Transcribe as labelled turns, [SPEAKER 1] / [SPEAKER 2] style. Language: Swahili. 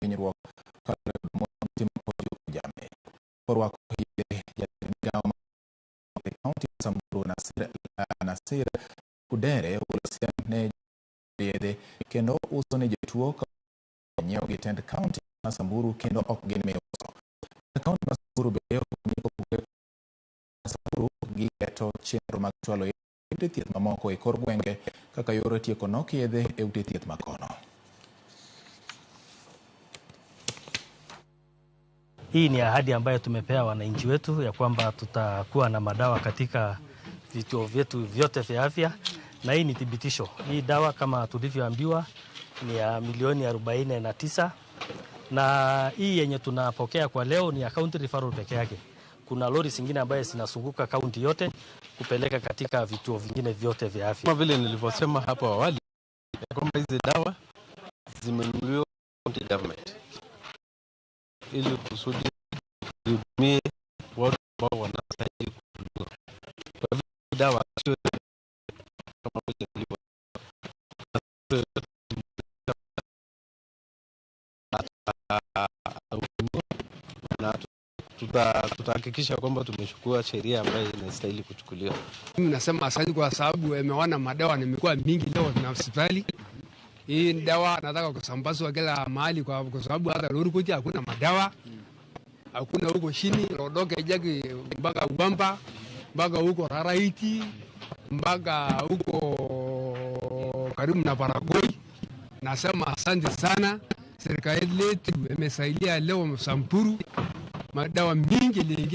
[SPEAKER 1] Hinyruok kaluwore kod jamni. Korwako yedhe jatend migao e kaunti ma Samburu Nasir Kudere ogolo siem ne yedhe kendo uso ne jotuo ka nyiewo gi tend kaunti ma Samburu kendo ok gin miuso. Kaunti ma Samburu bende ni kopogore Samburu giketo chenro mag chwalo ute thieth mamoko e kor gwenge kaka yor tieko nok yedhe e ute thieth makono.
[SPEAKER 2] Hii ni ahadi ambayo tumepea wananchi wetu ya kwamba tutakuwa na madawa katika vituo vyetu vyote vya afya, na hii ni thibitisho. Hii dawa kama tulivyoambiwa ni ya milioni 49, na hii yenye tunapokea kwa leo ni ya county referral peke yake. Kuna lori zingine ambaye zinazunguka kaunti yote kupeleka katika vituo vingine vyote vya afya.
[SPEAKER 3] Kama vile nilivyosema hapo awali kwamba hizi dawa zimenunuliwa county government ili kusudi zihudumie watu ambao wanastahili kuhudumiwa. Kwa hivyo dawa sio kama vile nilivyo na tutahakikisha kwamba tumechukua sheria ambayo inastahili kuchukuliwa.
[SPEAKER 4] Mimi nasema asante kwa sababu ameona madawa nimekuwa mingi leo na hospitali. Hii dawa nataka kusambazwa kila mahali kwa sababu hata Lorikuti hakuna madawa. Hakuna huko chini Rodoke Jaki mpaka Ugamba, mpaka huko Raraiti, mpaka huko karibu na Baragoi. Nasema asante sana, serikali letu imesaidia leo Samburu, madawa mingi iliingia.